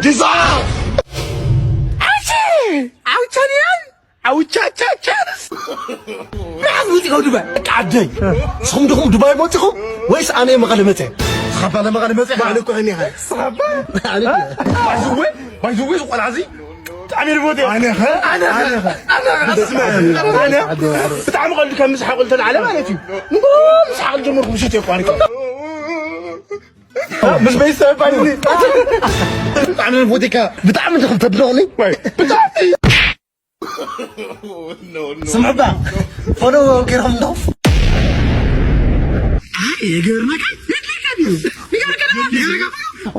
ዲዛ! ኣቺ! ኣውቻንያን! ኣውቻቻቻንስ! መዓዝ መጺእካ ዱባይ? በቃ ዓደይ። ንስኹም ዲኹም ዱባይ መጺኹም? ወይስ ኣነ እየ መቐለ መጺአ? ስኻባ ለመቐለ መጺኻ? ኣነ እኮ እኔ ኢኻ። ስኻባ? ኣነ እኮ። ባይዘዌ፣ ባይዘዌ፣ እዚ ቆልዓ እዚ ብጣዕሚ እየ ዝፈትዮ። ኣነ ኸ? ኣነ ኸ? ኣነ ኸ? ኣነ ኸ? በስመ ኣብ። ኣነ ብጣዕሚ ቀልዱ ካብ ምስሓቕ እንተልዓለ ማለት እዩ። ንጎ ምስሓቕ ጀመርኩ፣ ምሸት እየ ኣቋሪጠ። ምስ ቤተሰብ ባይኒ። ብጣዕሚ እየ ዝፈትየካ። ብጣዕሚ ዲኹም ተድንቑኒ? ወይ፣ ብጣዕሚ። ስምዑባ፣ ፎሎ ጌርኩም እንዶ? ኣይ፣ የገርመካ?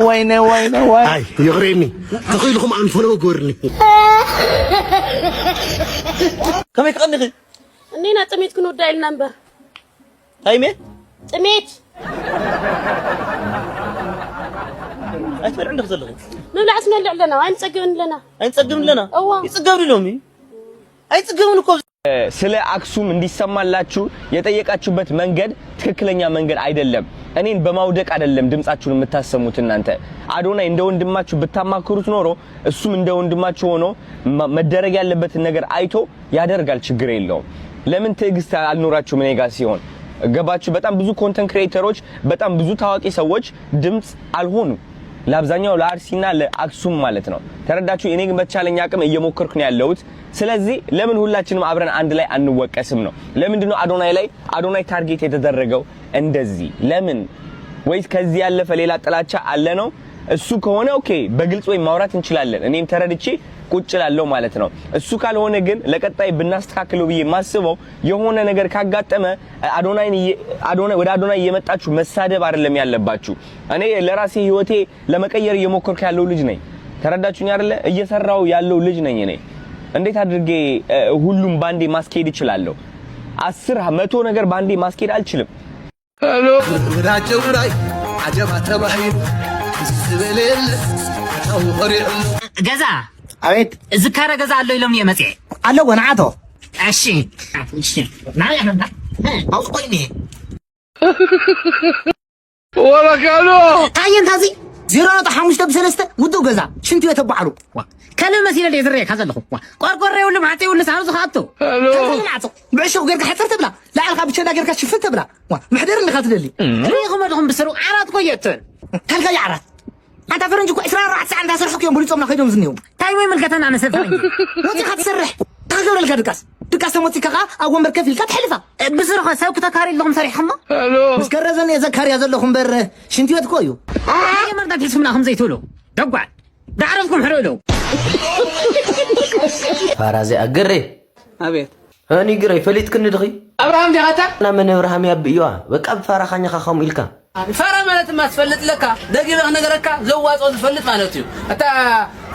ወይነ፣ ወይነ፣ ወይ። ኣይ፣ ይቕሬኒ። ተኽኢልኩም ኣንፎሎ ግበርኒ። ከመይ ትቐንኺ? እኔና ጥሜት ክንወዳ ኢልና እምበር። ታይሜ? ጥሜት። ኣይትበልዑ እንዲኹም ዘለኹም። ምብላዕስ ንበልዕ ኣለና፣ ኣይንጸግብን ኣለና። ኣይንጸግብን ኣለና? እዋ። ይጽገብ ድሎም እዩ? ኣይጽገብን እኮ። ስለ ኣክሱም እንዲሰማላችሁ የጠየቃችሁበት መንገድ ትክክለኛ መንገድ አይደለም። እኔን በማውደቅ አይደለም ድምጻችሁን የምታሰሙት እናንተ። አዶናይ እንደ ወንድማችሁ ብታማክሩት ኖሮ እሱም እንደ ወንድማችሁ ሆኖ መ-፣ መደረግ ያለበትን ነገር አይቶ ያደርጋል፣ ችግር የለውም። ለምን ትዕግስት አልኖራችሁም እኔ ጋር ሲሆን? ገባችሁ? በጣም ብዙ ኮንተንት ክሪኤተሮች፣ በጣም ብዙ ታዋቂ ሰዎች ድምፅ አልሆኑም። ለአብዛኛው ለአርሲና ለአክሱም ማለት ነው። ተረዳችሁ? እኔ ግን በተቻለኝ አቅም እየሞከርኩ ነው ያለሁት። ስለዚህ ለምን ሁላችንም አብረን አንድ ላይ አንወቀስም ነው። ለምንድን ነው አዶናይ ላይ፣ አዶናይ ታርጌት የተደረገው እንደዚህ ለምን? ወይስ ከዚህ ያለፈ ሌላ ጥላቻ አለ ነው? እሱ ከሆነ ኦኬ፣ በግልጽ ወይም ማውራት እንችላለን። እኔም ተረድቼ ቁጭ እላለሁ ማለት ነው። እሱ ካልሆነ ግን ለቀጣይ ብናስተካክለው ብዬ የማስበው፣ የሆነ ነገር ካጋጠመ አዶናይን እየ-፣ አዶናይ፣ ወደ አዶናይ እየመጣችሁ መሳደብ አይደለም ያለባችሁ። እኔ ለራሴ ህይወቴ ለመቀየር እየሞከርኩ ያለው ልጅ ነኝ። ተረዳችሁኝ አይደለ? እየሰራው ያለው ልጅ ነኝ እኔ። እንዴት አድርጌ፣ እ፣ ሁሉም ባንዴ ማስኬድ እችላለሁ? አስር፣ መቶ ነገር ባንዴ ማስኬድ አልችልም። ወዳቸው ላይ ዓጀባ ተባሂሉ ዝበለ የለ፣ ታው ኸሪዑ። ገዛ። አቤት። ዝካረ ገዛ ኣሎ ኢሎም እየ መፅኤ። ኣለዎ ንዓቶ። እሺ። እሺ። ናይ ኣመንታ። ኣውስ ኮይኒ። ወረካሎ። እንታይ እንታ እዚ? ዜሮ ነጥቢ ሓሙሽተ ብሰለስተ ውዱእ ገዛ። ሽንቲ ቤት ተባዕሉ። ዋ። ከልብ መሲለ ድየ ዝረየካ ዘለኹ? ዋ። ቆርቆሮ የብሉ፣ ማዕጾ የብሉ፣ ሳብ ዝኸኣቶ። ሄሎ። ከምዚ ማዕጾ። ብዕሾኽ ጌርካ ሕጽር ትብላ። ላዕልኻ ብቸንዳ ጌርካ ሽፍን ትብላ። ዋ። መሕደሪ እንዲኻ ትደሊ። ሪኢኹም ኣለኹም ብስሩ ዓራት እኮ እየ እትብል። ካልካይ ዓራት። ኣንታ ፈረንጂ እኮ ዕስራን ኣርባዕተ ሰዓት እንዳሰርሑ እዮም ብሊጾምና ከይዶም ዝኒሄው። እንታይ ወይ ምልከተና ንሰብ ፈረንጂ? ወጺኻ ትሰርሕ። እንታይ ክገብረልካ ድቃስ? ድቃስ ተመጺካ ከኣ ኣብ ወንበር ከፍ ኢልካ ትሕልፋ። ብስሩኸ ሰብ ክተካሪ ኣለኹም ሰሪሕኹሞ? ሄሎ። ምስ ከረዘኒ እየ ዘካርያ ዘለኹ እምበር ሽንቲ ቤት እኮ እዩ። ኣየ መርዳት ሒዝኩምና ከም ዘይትብሉ። ደጓል። ዳዕረፍኩም ሕርእ እለው። ፋራ እዚኣ ግሬ። ኣቤት። ሃኒ ግሬ፣ ፈሊጥክኒ ድኺ? ኣብርሃም ዲኻ ኣታ? ና መን ኣብርሃም ያብእዩዋ? በቃ ብፋራ ካኛኻ ከምኡ ኢልካ። ፋራ ማለት ድማ ትፈልጥ ለካ፣ ደጊመ ክነገረካ፣ ዘዋፅኦ ዝፈልጥ ማለት እዩ። ኣታ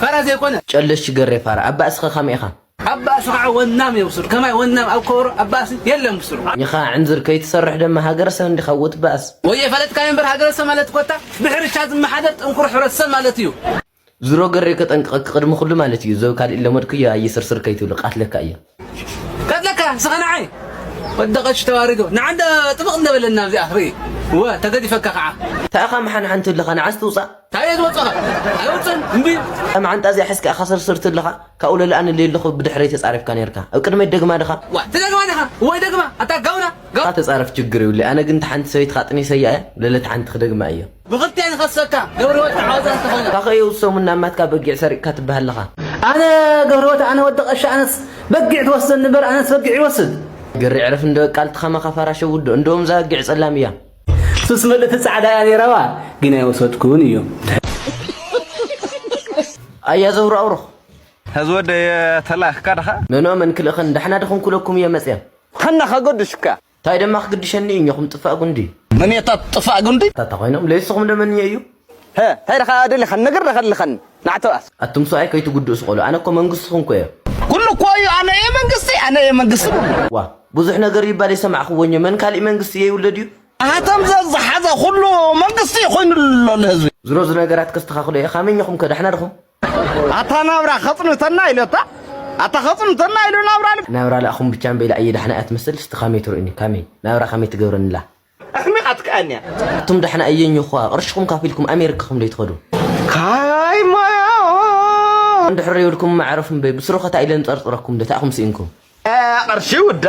ፋራ ዘይኮነ። ጨለሽ ገሬ ፋራ፣ ኣባ እስኸ ካመይ ኢኻ? ኣባ እሱ ከዓ ወናም እዩ ብስሩ። ከማይ ወናም ኣብ ከበሮ ኣባእሲ የለን ብስሩ። ኒኻ ዕንዝር ከይትሰርሕ ደማ ሃገረሰብ እንዲኻ ወትባእስ። ወየ ፈለጥካዮ እምበር ሃገረሰብ ማለት እኮ እታ ብሕርሻ ዝመሓደር ጥንኩር ሕብረተሰብ ማለት እዩ። ዝሮ ገሬ ከጠንቅቐኪ ቅድሚ ኩሉ ማለት እዩ። ዘው ካልእ ለመድኩዮ ኣየስርስር ከይትብሉ ቃትለካ እየ። ቀትለካ ስኸ ንዓይ ወዲ ቀሺ ተዋሪዶ ንዓንደ ጥብቕ እንደበለና ኣብዚኣ ርኢ። ወ ተገዲፈካ ከዓ። ታእኻ መሓንሓን ትብልኻ ንዓስ ትውፃእ? እንታይ እየ ዝወፅኻ? ኣይወፅን እምቢ። ኣብ ዓንጣ እዚኣ ሒዝካ ኢኻ ስርስር ትብልኻ። ካብኡ ለለ ኣነ ለየለኹ ብድሕረይ ተፃሪፍካ ነርካ። ኣብ ቅድመይ ደግማ ድኻ? ዋ ትደግማ ዲኻ? ወይ ደግማ ኣታ ጋውና ጋው- ተፃረፍ ችግር ይብሉ። ኣነ ግን ተሓንቲ ሰበይትኻ ጥኒሰያ እያ። ለለ ተሓንቲ ክደግማ እየ። ብኽልተ እየ ዝኸሰካ፣ ገብረ ወዲ ዓወታ እንተኾይኑ። ካኸ እየ ውሰሙ እናማትካ በጊዕ ሰሪቕካ ትበሃል ኣለኻ። ኣነ ገብረ ወዲ፣ ኣነ ወዲ ቀሺ፣ ኣነስ በጊዕ ትወስደኒ እምበር፣ ኣነስ በጊዕ ይወስድ። ገሪ ዕረፍ እንዶ ቃል ትኸማ ካፋራ ሸውዶ፣ እንደውም እዛ በጊዕ ጸላም እያ። ሱስ ምልእቲ ጻዕዳ እያ ነይራዋ፣ ግን ኣይወሰድኩን እዩ። ኣያ ዘውሩ ኣውሩኽ። ሐዚ ወደ የተላኽካ ድኻ? መኖ መን ክልእኽን ዳሕና ድኹም ኩለኩም እየ መጽያ። ተና ከገድሽካ። ታይ ደማ ክግድሸኒ እዩ እኛኹም ጥፋእ ጉንዲ። መን እየ እታ ጥፋእ ጉንዲ? እታ ኮይኖም ለይስኹም ደመን እዩ። ሀ፣ ታይ ደኻ ደሊኻ ነገር ደኻ ደሊኻን ናዕተባስ። ኣቱም ሰብኣይ ከይትጉድኡ ስቆሉ። ኣነ እኮ መንግስትኹም እኮ እየ። ኩሉ እኮ እዩ ኣነ እየ መንግስቲ፣ ኣነ እየ መንግስቲ። ዋ፣ ብዙሕ ነገር ይባል የሰማዕኽዎ እኛ። መን ካሊእ መንግስቲ እየ ይውለድ እዩ? ኣቶም ዘዝሓዘ ኩሉ መንግስቲ ኮይኑ ኣሎ ንህዝቢ። ዝሮ ዝነገራት ከስተኻኽሎ እየ። ካመኛኹም ከ ዳሕና ድኹም? ኣታ ናብራ ከጽንተና ኢለታ። ኣታ ከጽንተና ኢሉ ናብራ ል- ናብራ ለኣኹም ብቻ እምበይ ለኣየ ዳሕና እያ ትመስል። እስቲ ካመይ ትርእኒ? ካመይ? ናብራ ካመይ ትገብረንላ? ኣሕሚቓ ትከኣንያ። ኣቱም ዳሕና እየኝ እኳ ቅርሽኹም ካፊልኩም ኣሜሪካኹም ለይትኸዱ። ካይ ማያ እንድሕር ይብልኩም መዕረፍ እምበይ ብስሩ ኸታ ኢለ ንጸርጽረኩም ዶ ታኹም ስኢንኩም። ቅርሺ ውዳ፣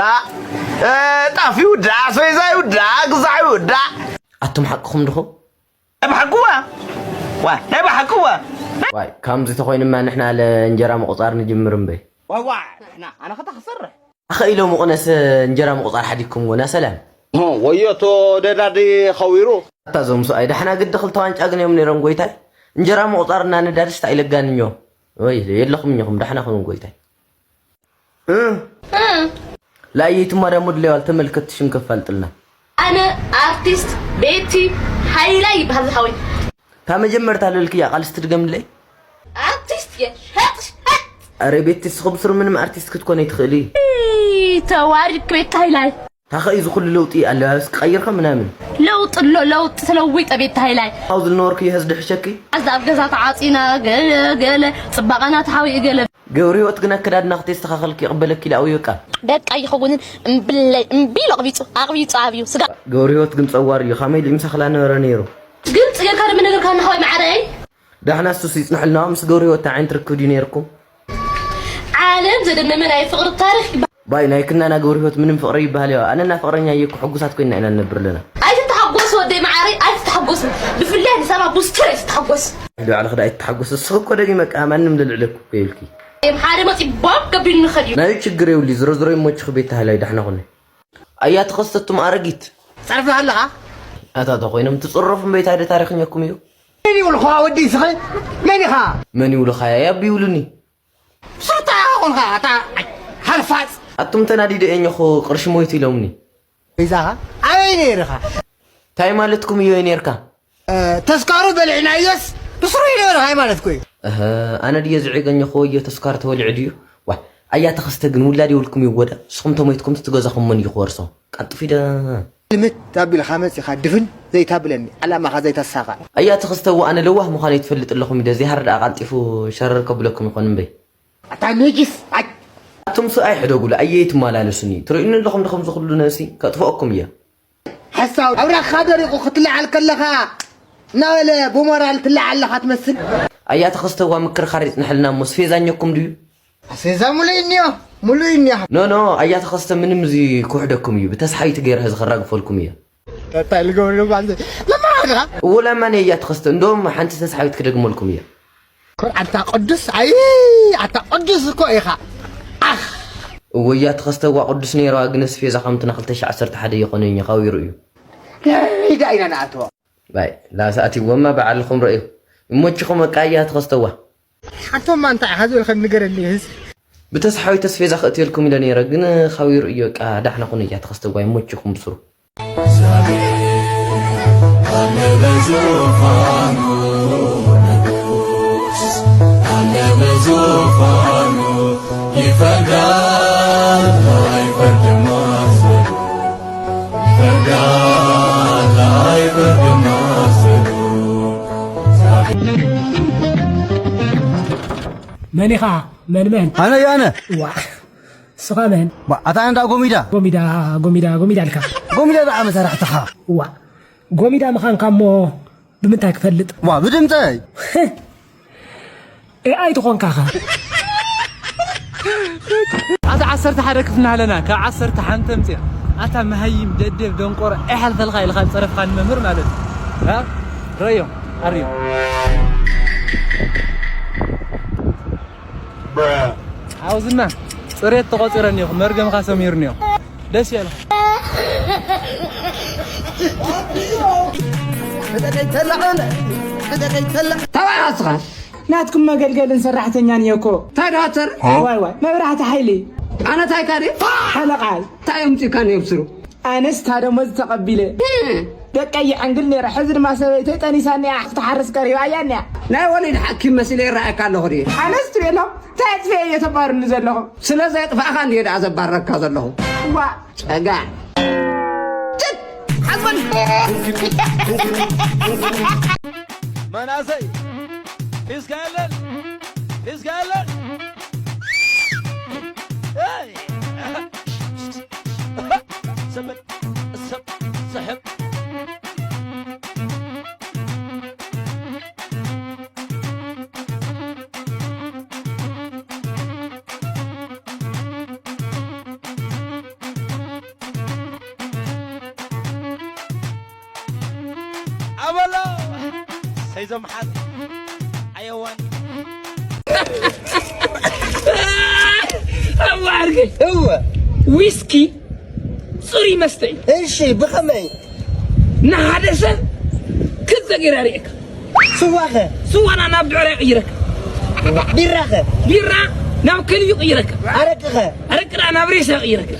ጣፊ ውዳ፣ ኣስቤዛ ውዳ፣ ግዛዕ ውዳ። ኣቱም ሓቅኹም ድኹም? ናይ ብሓቅዋ ዋ ናይ ብሓቅዋ። ዋይ፣ ከምዚ ተኾይንማ ንሕና ለእንጀራ ምቑጻር ንጅምር እምበይ። ዋዋ ንሕና ኣነ ኸታ ክሰርሕ ኣኸ ኢሎም ቁነስ እንጀራ ምቑጻር ሓዲግኩምዎ። ና ሰላም። ወዮ፣ እቶ ደዳዲ ኸዊሩ። ኣታ እዞም ሰብኣይ ዳሕና ግዲ ክልተ ዋንጫ ግን እዮም ነይሮም ጎይታይ። እንጀራ ምቑጻር እና ነዳድስ ታይ ኢለጋንኞ። ወይ የለኹም እኛኹም ዳሕና ኹኑ ጎይታይ። እ? እ። ላየይትማ ደሞ ድለዋል ተመልከት ሽም ከፋልጥልና። ኣነ ኣርቲስት ቤቲ ሃይላ ይበሃል ዝሓወይ። እታ መጀመርታ ልልክያ ቃልስ ትድገምለይ። ኣርቲስት እየ። ሸጥ ሸጥ። ኣረ ቤቲ ስኹ ብስሩ ምንም ኣርቲስት ክትኮነይ ትኽእሊ። ተዋሪድክ ቤቲ ሃይላይ። ታኸ እዩ ዝኹሉ ለውጢ ኣለባብስ ቀይርኸ ምናምን። ለውጢ ኣሎ ለውጢ ተለዊጠ ቤቲ ሃይላይ። ካብዚ ዝነበርኩ ይሕዝ ድሕሸኪ። ኣዛ ኣብ ገዛ ተዓፂና ገለ ገለ ፅባቐና ተሓዊኡ ገለ። ገብረ ህይወት ግን ኣከዳድና ክተስተኻኸልኪ ይቕበለኪ ኢለ ኣውዮ ቃል። ደቃ ይኸውንን እምብለይ እምቢ ኢሉ ኣቕቢፁ ኣቕቢፁ ኣብዩ ስጋ። ገብረ ህይወት ግን ጸዋር እዩ። ኻመይ ኢሉ ይምሳኽላ ነበረ ነይሩ። ግልፂ ጌርካ ደምነገርካ ናሃወይ ማዓረይ። ዳሕና እሱስ ይጽንሐልና። ምስ ገብረ ህይወት እንታይ ዓይነት ርክብ ድዩ ነይርኩም? ዓለም ዘደመመ ናይ ፍቕሪ ታሪኽ ይበሃል። ባይ ናይ ክናና ገብረ ህይወት ምንም ፍቕሪ ይበሃል እዮ። ኣነና ፍቕረኛ እየ እኮ ሕጉሳት ኮይና ኢና ንነብር ኣለና። ኣይትተሓጎስ ወደይ መዓረይ ኣይትተሓጎስ። ብፍላይ ንሳባ ቡስትር ኣይትተሓጎስ። ልዕሊ ኸዳ ኣይትተሓጎስ። እስኺ እኮ ደጊመ ከኣ ማንም ልልዕለኩ እኮ ይብልኪ። እም ሓደ መፂ ቦብ ከቢሉ ንኸድ እዩ። ናይ ችግር የብሉ ዝሮ ዝሮ ይሞችኺ ቤት ተሃላይ ዳሕና ኹኒ። ኣያ ተኸስተቱም ኣረጊት። ጸርፊ ኣለኻ? ኣታ ተኾይኖም ትጽረፉ እምበይ ታደ ታሪኽኛኩም እዩ። መን ይብልኻ ወዲ ስኸ? መን ኢኻ? መን ይብልኻ ያብ ይብሉኒ። ስርታ ኾንኻ ኣታ ሓልፋጽ። ኣቱም ተናዲደ እየ እኮ ቅርሺ ሞይቱ ኢሎምኒ። ገዛኻ ኣበይ ነይርኻ? እንታይ ማለትኩም እዩ ነይርካ? እ፣ ተስካሩ በሊዕናዮስ ብስሩ ይነብር ሃይ ማለት ኮዩ። እህ፣ ኣነ ድየ ዝዒገኘኹ ወዮ ተስካር ተወሊዑ ድዩ? ዋ፣ ኣያ ተኸስተ ግን ውላድ የብልኩም እዩ ወዳ። ንስኹም ተሞይትኩም እቲ ገዛኹም መን እዩ ክወርሶ? ቀልጥፊ ደ። ልምት ኣቢልካ መጺኻ ድፍን ዘይታብለኒ፣ ዓላማኻ ዘይተሳኻ። ኣያ ተኸስተ እዋ ኣነ ለዋህ ምዃነይ ትፈልጥ ኣለኹም ኢደ፣ ዘይሃር ደኣ ቀልጢፉ ሸረር ከብለኩም ይኾን እምበይ። ኣታ ነጅስ፣ ኣይ። ኣቱም ሰብኣይ ሕደጉሉ፣ ኣየ ይትመላለሱኒ። ትርእዩኒ ኣለኹም ዶ ከምዚ ኩሉ ነብሲ? ከጥፍኣኩም እየ። ሓሳው፣ ኣብራኽኻ ደሪቑ ክትለዓል ከለኻ እናበለ ብሞራል ትለዓል ኣለኻ ትመስል። ኣያ ተኸስተዋ ምክርኻር ይጽንሐልና እሞ፣ ስፌዛኛኩም ድዩ? ኣስቤዛ ሙሉእ እኒኦ፣ ሙሉእ እኒኦ። ኖ፣ ኖ፣ ኣያ ተኸስተ ምንም እዚ ክውሕደኩም እዩ። ብተስሓይቲ ገይረ እዚ ከራግፈልኩም እየ። እንታይ ልገብር ባንዘ? ለማኻ። እዎ፣ ለማኒ እያ ተኸስተ። እንደውም ሓንቲ ተስሓቢት ክደግመልኩም እየ። ኮን ኣንታ ቅዱስ፣ ኣይ፣ ኣንታ ቅዱስ እኮ ኢኻ። ኣኽ። እዎ፣ እያ ተኸስተ እዋ ቅዱስ ነይረዋ፣ ግን ስፌዛ ከምትና ክልተ ሺሕ ዓሰርተ ሓደ ይኾነ እዩ፣ ካዊሩ እዩ። ዳይና ንኣትዎ። ባይ፣ ላሳእቲዎማ በዓልኹም ረእዩ። ይሞችኹም፣ በቃ እያ ተኸስተዋ። ሓንቶማ እንታይ ኢኻ ዝበልከኒ ንገረኒ ህዝ። ብተስሓዊ ተስፌዛ ክእትየልኩም ኢለ ነይረ፣ ግን ካዊሩ እዩ፣ በቃ ዳሕና ኩኑ እያ ተኸስተዋ፣ ይሞችኹም ብስሩ። ኣለ በዙፋኑ ንጉስ፣ ኣለ በዙፋኑ ይፈርዳል፣ ኣይፈርድም ኣሰሉ፣ ይፈርዳል፣ ኣይፈርድም ኣሰሉ። መን ኢኻ? መን፣ መን? ኣነ እየ፣ ኣነ። ዋ፣ ስኻ መን? ዋ፣ ኣታ እንዳ ጎሚዳ። ጎሚዳ፣ ጎሚዳ፣ ጎሚዳ ኣልካ። ጎሚዳ ደኣ መሳርሕትኻ። ዋ፣ ጎሚዳ ምዃንካ እሞ ብምንታይ ክፈልጥ? ዋ፣ ብድምፀይ። ኤኣይ ትኾንካ ኸ? ኣታ ዓሰርተ ሓደ ክፍና ኣለና፣ ካብ ዓሰርተ ሓንቲ ኣምፅያ። ኣታ መሃይም፣ ደደብ፣ ደንቆሮ፣ ኣይሓልፈልካ ኢልካ ዝፀረፍካኒ መምህር ማለት እዩ። እ? ረእዮም፣ ኣርዮም። ሓውዝና፣ ፅሬት ተቆፂረ እኒኹ፣ መርገምካ ሰሚሩ እኒኹ። ደስ ይበልካ። ተባዕ ኣስኻ። ናትኩም መገልገልን ሰራሕተኛን እየ እኮ። እንታይ ዶ ሃተር? ዋይ ዋይ፣ መብራህቲ ሓይሊ። ኣነ እንታይ ካሪ? ሓለቓይ። እንታይ እዮም ፂካ ነብስሩ? ኣነስ እታ ደሞዝ ተቐቢለ። ደቀይ ይዕንግል ነይረ፣ ሕዚ ድማ ሰበይተይ ጠኒሳኒ እያ፣ ክትሓርስ ቀሪባ እያ እኒኣ። ናይ ወሊድ ሓኪም መሲለ ይረኣየካ ኣለኹ ድየ? ኣነስ ትቤሎ፣ እንታይ ኣጥፍኤ እየ ተባርኒ ዘለኹ? ስለ ዘየጥፋእኻ እንድየ ደኣ ዘባረካ ዘለኹ። ዋ። ጨጋ። ጭት! ሓጽበኒ! መናእሰይ፣ ሒዝካ የለን? ሒዝካ የለን? ኤይ! ሰበል፣ ሰብ፣ ሰሕብ። በሎ ሰይዞም ሓት ኣየዋን ኣዋርገ እወ ዊስኪ ጽሩይ መስተ እዩ። እሺ ብኸመይ ንሓደ ሰብ ክልተ ገይራ ርእየካ። ስዋኸ ስዋና ናብ ብዕረ ይቕይረካ። ቢራኸ ቢራ ናብ ከልቢ ይቕይረካ። ኣረቅኸ ኣረቂ ደኣ ናብ ሬሳ ይቕይረካ።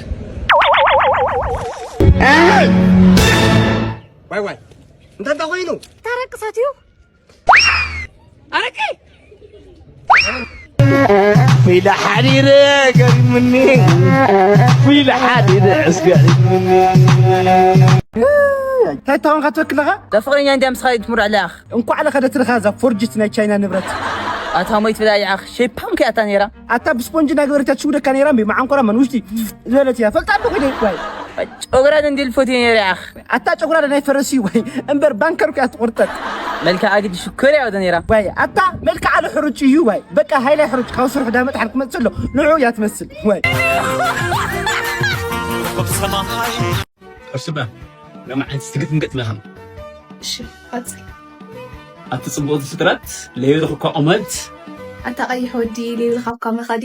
ዋይ ዋይ እንታይ እንታይ ኮይኑ ታረቅሳት እዩ ኣረቂ ሚላ ሓዲረ ገሪምኒ ሚላ ሓዲረ እስገሪምኒ እንታይ ተኾንካ ትበክለኻ ዛ ፍቕረኛ እንዲያ ምስኻ እዩ ትምርዕ ለኣኽ እንኳዕ ለኸደትልኻ እዛ ፎርጅት ናይ ቻይና ንብረት ኣታ ሞይት ብላ ይዓኽ ሸይፓም ከያታ ነይራ ኣታ ብስፖንጅ እናገበረቻ ትሽውደካ ነይራ እምቢ መዓንቆራ መን ውሽጢ ዝበለት እያ ፈልጣ ኣለኹ ኢለ ዋይ ጨጉራ ደንዲል ፎትዮ ነይራ ይዓኽ ኣታ ጨጉራ ናይ ፈረስ እዩ ወይ እምበር ባንከር እኮ እያ ትቑርጠጥ መልክዓ ግዲ ሽኮር እያ ወደ ነይራ ወይ ኣታ መልክዓ ሕሩጭ እዩ ወይ በቃ ሃይላይ ሕሩጭ ካብ ስርሑ ዳመት ሓን ክመፅእ ኣሎ ንዑ እያ ትመስል ወይ ሕርሱባ ሎማዓንቲ ትግጥምግጥ ለኸም እሺ ቀጽል ኣብቲ ጽቡቕ ፍጥረት ለይረኽኳ ቁመት ኣታ ቀይሕ ወዲ ሌብል ካብካ መኻዲ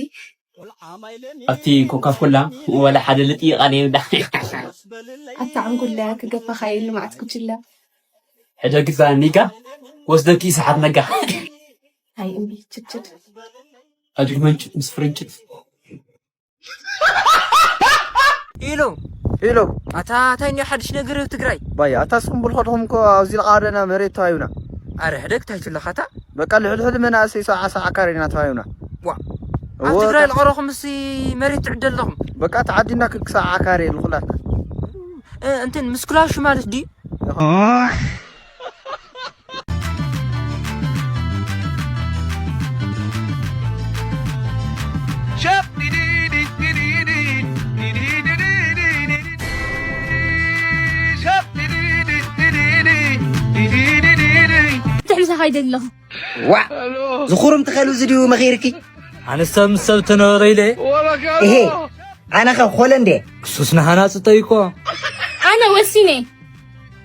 ኣብቲ ኮካኮላ ወላ ሓደ ልጥይቕ ኣለ ይብላ ኣታ ዕንጉላ ክገፋኻ የሉ ማዕት ኩችላ ሕደግዛ ኒጋ ወስደኪ ሰሓት ነጋ ኣይ እምቢ ችችድ ኣጅግ መንጭት ምስ ፍርንጭት ኢሉ ኢሎ ኣታ እንታይ እንዲዮ ሓድሽ ነገር ኣብ ትግራይ ባይ ኣታ ስኹም ብልኸድኹም እኮ ኣብዚ ልቓደና መሬት ተዋሂብና ኣረ ሕደግ ታይቱለኻታ በቃ ልሕልሕል መናእሰይ ሰብዓ ሰብዓ ካሬና ተዋሂብና ዋ ኣብ ትግራይ ልቐረኹም ሲ መሬት ትዕደ ኣለኹም በቃ ተዓዲና ክክሰብዓ ካሬ ልኹላትና እንትን ምስ ክላሹ ማለት ድዩ ትሕምሳኻ ይደሊ ኣለኹ ዋዕ ዝኹርም ትኸሉ እዚ ድዩ መኺርኪ ኣነሳ ምስ ሰብ ተነበረ ኢለ እሄ ኣነኸ ኾለ እንዴ ክሱስ ንሃናፂ ጠይቆ ኣነ ወሲነ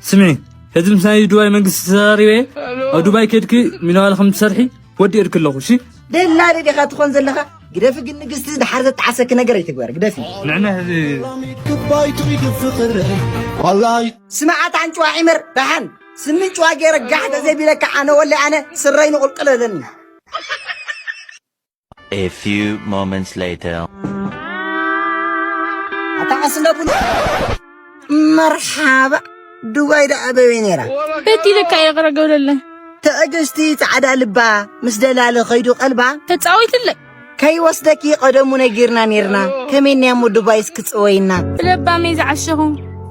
ስምዒ ሕዚ ምስ ናይ ዱባይ መንግስቲ ተዛሪበ ኣብ ዱባይ ከድኪ ሚነባል ከም ትሰርሒ ወዲእልኪ ኣለኹ እሺ ደላሊ ዲኻ ትኾን ዘለኻ ግደፊ ግን ንግስቲ ድሓር ዘጠዓሰኪ ነገር ኣይትግበር ግደፊ ንዕና ሕዚ ክባይቱ ይግፍጥር ዋላይ ስማዓት ኣንጭዋ ዒመር ደሓን ስምን ጭዋ ገይረ ጋሕ ተዘይቢለካ ኣነ ወለ ኣነ ስረይ ንቁልቅል ኣለኒ A few moments later. ኣታ ዓስንዳ ቡን መርሓባ ዱባይ ዳ ኣበበይ ነይራ በቲ ኢለካ እየ ቅረ ገብረለን ትዕግስቲ ጻዕዳ ልባ ምስ ደላለ ኸይዱ ቀልባ ተጻዊትለይ ከይወስደኪ ቀደሙ ነጊርና ኔርና ከመይና እሞ ዱባይስ ክጽወይና ብለባመይ ዝዓሸኹ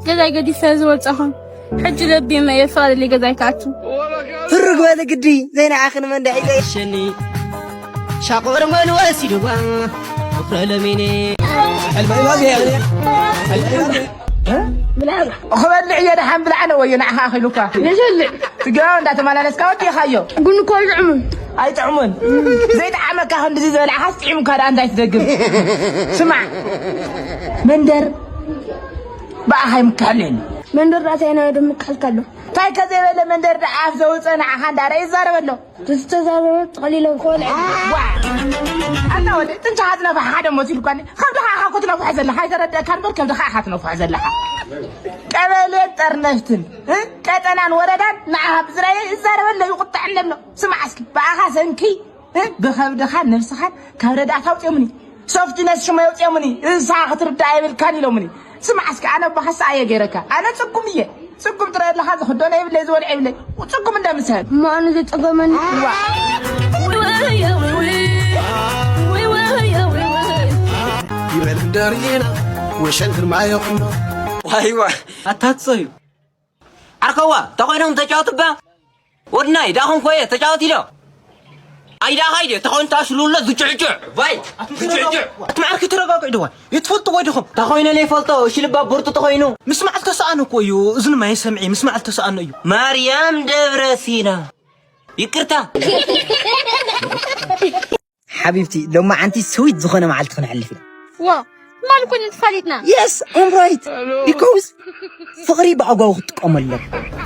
ገዛይ ገዲፈ ዝወጻኹ ሕጂ ለቢመ እየ ፍቓደለይ ገዛይ ክኣቱ ትርግ በሊ ግዲ ዘይንዓኺ ንመን ደሒፀ ሸኒ ሻቆር መን ወሲድዋ ፍረ ለሚኒ ክበልዕ እየ ደሓን ብላዕነ ወዮ ንዓኻ ኣኺሉካ ንሸልዕ ትግራ እንዳተመላለስካ ወዲእኻዮ ግን እኮ ይጥዕሙ ኣይጥዕሙን ዘይጠዓመካ ክንድዚ ዝበላዕኻስ ጥዒሙካ ደኣ እንታይ ትደግም ስማዕ መንደር ብኣኻ ይምክሐሉ የለ መንደር ዳእታ ኢና ዶ ምክሐልካ ኣሎ እንታይ ከዘይበለ መንደር ደኣ ኣፍ ዘውፀ ንዓኻ እንዳረ ይዛረበሎ ዝተዛረበ ጠቕሊሎም ክበልዐ ኣታ ወደ ጥንቻ ሃዝነፋ ሓደ ሞት ኢልኳኒ ከብድኻ ኢኻ ክትነፍሖ ዘለኻ ኣይተረደእካ እምበር ከብድኻ ኢኻ ትነፍሖ ዘለኻ ቀበሌን ጠርነፍትን ቀጠናን ወረዳን ንዓኻ ብዝራየ ይዛረበ ኣሎ ይቁጣዕ ኣለሎ ስማዕ እስኪ ብኣኻ ሰንኪ ብኸብድኻን ነብስኻን ካብ ረዳእታ ኣውፅኦምኒ ሶፍትነስ ሽሞ የውፅኦምኒ እሳ ክትርዳእ የብልካን ኢሎምኒ ስማዕ እስኪ ኣነ ኣቦኻስ ኣየ ገይረካ ኣነ ፅጉም እየ ፅጉም ጥረ ኣለኻ ዝኽደኖ የብለይ ዝበልዖ የብለይ ፅጉም እንደምሰል እሞ ኣነ ዘፀገመኒ ይበል እንደርና ወሸን ግርማ የኹኖ ዋይዋ ኣታትፀዩ ዓርከዋ ተኾይኖም ተጫወትባ ወድናይ ዳኹም ኮየ ተጫወት ኢሎ ኣይዳ ኻይደ ተኾይኑ ታሽሉሎ ዝጭዕጭዕ ባይ ዝጭዕጭዕ ትማዓርኪ ተረጋግዕ ድዋ ይትፈልጡ ወይ ድኹም ተኾይነ ለይፈልጦ እሺ ልባ ብርጡ ተኾይኑ ምስማዕ ዝተሰኣነ እኮ እዩ እዝኒ ማይ ሰምዒ ምስማዕ ዝተሰኣነ እዩ ማርያም ደብረ ሲና ይቅርታ ሓቢብቲ ሎማዓንቲ ስዊት ዝኾነ መዓልቲ ክነሕልፍ ኢና ዋ ትማሊ ኮነ ተፋሊጥና yes I'm right because ፍቕሪ ብኣግባቡ ክትጥቀመሎም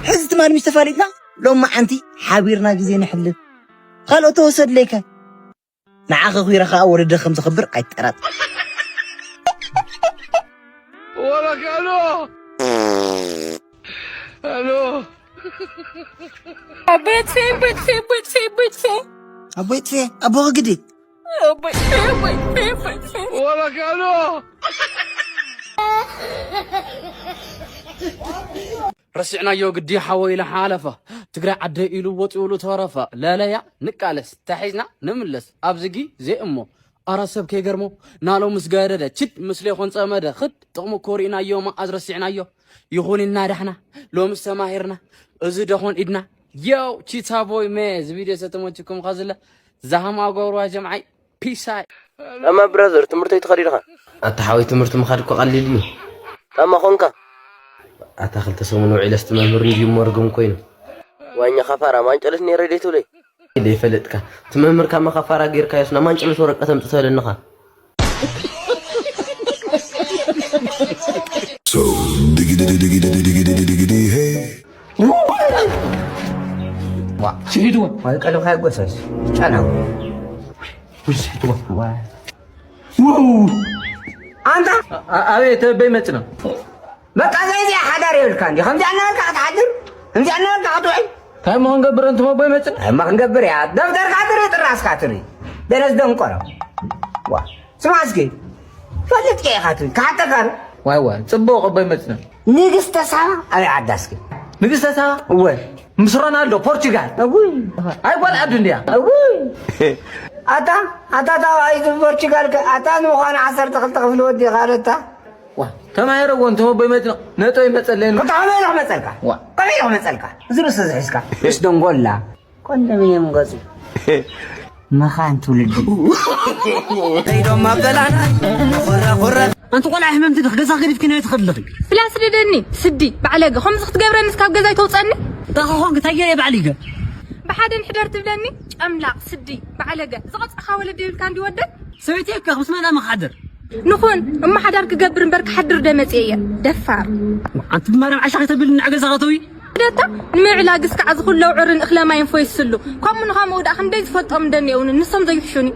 ሕዚ ትማሊ ምስ ተፋሊጥና ሎማዓንቲ ሓቢርና ግዜ ነሕልፍ። ካልኦት ተወሰድለይከ? ንዓኺ ኹይረ ኸኣ ወለደ ከም ዘኽብር ኣይጠራጠር። ወረክ ኣሎ። ኣሎ። ኣቦይ ጥፌ፣ ኣቦይ ጥፌ፣ ኣቦይ ጥፌ፣ ኣቦይ ጥፌ። ኣቦይ ጥፌ፣ ኣቦኺ ግዲ። ኣቦይ ጥፌ፣ ኣቦይ ጥፌ፣ ኣቦይ ጥፌ። ወረክ ኣሎ። ረሲዕናዮ ግዲ ሓወይ ኢለ ሓለፈ። ትግራይ ዓደይ ኢሉ ወፂኡሉ ተረፈ። ለለያ ንቃለስ፣ ተሒዝና ንምለስ። ኣብዚ ግዜ እሞ፣ ኣረ ሰብ ከይገርሞ፣ ናሎ ምስ ገደደ፣ ችድ ምስሌ ኮን ጸመደ፣ ኽድ ጥቕሚ ኮሪእናዮ፣ መኣዝ ረሲዕናዮ። ይኹን ኢልና ዳሕና፣ ሎምስ ተማሂርና፣ እዚ ደኾን ኢድና። የው፣ ቺታ ቦይ መ፣ እዚ ቪድዮ ሰተመችኩም ኸዝለ፣ ዛሃማ ገብርዋ ጀምዓይ፣ ፒስ ኣይ። ኣማ ብራዘር፣ ትምህርተይ ትኸድ ኢልኻ? ኣታ ሓወይ፣ ትምህርቲ ምኻድ እኮ ቀሊል እዩ። ኣማ ኾንካ? ኣታ ክልተ ሰሙን ውዒለስ፣ እቲ መምህር እንድዩ እሞ ርጉም ኮይኑ። ዋኛ ኻፋራ፣ ማንጨልስ ነይረ ደይ ትብለይ? ዘይፈለጥካ። እቲ መምህር ካብ መኻፋራ ጌርካዮስ፣ ናብ ማንጨልስ ወረቀት ኣምጽእ ተበለንኻ። So, diggity, diggity, diggity, diggity, hey. ስሒትዎ። ወይ ቀልብካ ይጎሰስ። ጨናው። ውይ፣ ስሒትዎ። ዋው። ኣንታ። ኣ-፣ ኣቤት፣ በይ መጽና። በቃ፣ ዘይዚ ሓዳር የብልካ እንዲ። ከምዚ ኣናበልካ ክትሓድር፣ ከምዚ ኣናበልካ ክትውዕል። እንታይ እሞ ክንገብር፣ እንትሞ በይ መጽና? እንታይ እሞ ክንገብር እያ? ደብተርካ ትርኢ፣ ጥራስካ ትርኢ። ደነዝ ደንቆሮ። ዋ። ስማ እስኪ። ፈልጥ ከ ኢኻ ትብል። ክሓተካ ዶ? ዋይ፣ ዋይ፣ ጽቡቕ፣ በይ መጽና። ንግስተ ሳባ ኣበይ ዓዳ እስኪ? ንግስተ ሳባ? እወ። ምስ ሮናልዶ ፖርቹጋል። እውይ። ኣይ ጓል ዓዱ እንድያ። እውይ። ኣታ፣ ኣታ፣ ኣታ፣ ኣይ ፖርቹጋል ከ-፣ ኣታ ንምዃኑ ዓሰርተ ክልተ ክፍሊ ወዲኻ ኣለታ። ዋ፣ ተማሂረ እኮ እንተ መቦይ መጽና፣ ነጥበይ መጸለይ። ከመይ ኢሉ ክመጸልካ? ዋ። ከመይ ኢሉ ክመጸልካ? እዚ ርእሲ ዝሒዝካ። ምስ ደንጎላ። ኮንዶሚንየም ገጹ። መኻን ትውልዲ። ዘይዶም ኣበላና፣ ኹረ፣ ኹረ። ኣንቲ ቆልዓ ሕመምቲ ድኽ ገዛ ገዲፍኪ ናይ ትኸድልኺ? ፍላ ስደደኒ፣ ስዲ፣ ባዕለገ። ከምዚ ክትገብረኒ እስካብ ገዛይ ተውፀኒ? ዳኻ ኾንክ ታየ ባዕሊገ? ብሓደ ንሕደር ትብለኒ? ጨምላቕ፣ ስዲ፣ ባዕለገ። ዝቐፅኻ ወለደ ይብልካ እንዲ ወደይ? ሰበይቲ እካ ምስ መን ኣመ ክሓድር? ንኹን፣ እሞ ሓዳር ክገብር እምበር ክሓድር ዶ መፅየ እየ? ደፋር። ኣንቲ ብማርያም ዓሻ ከተብል ንዓ ገዛ ከተዊ? ደታ፣ ንምዕላ ግስካዕ ዝኹለው ዕርን እኽለ ማይን ፎይስሉ። ከምኡ ንኸምኡ ደኣ ክንደይ ዝፈልጦም እንደኒየውኒ፣ ንሶም ዘይሕሹኒ።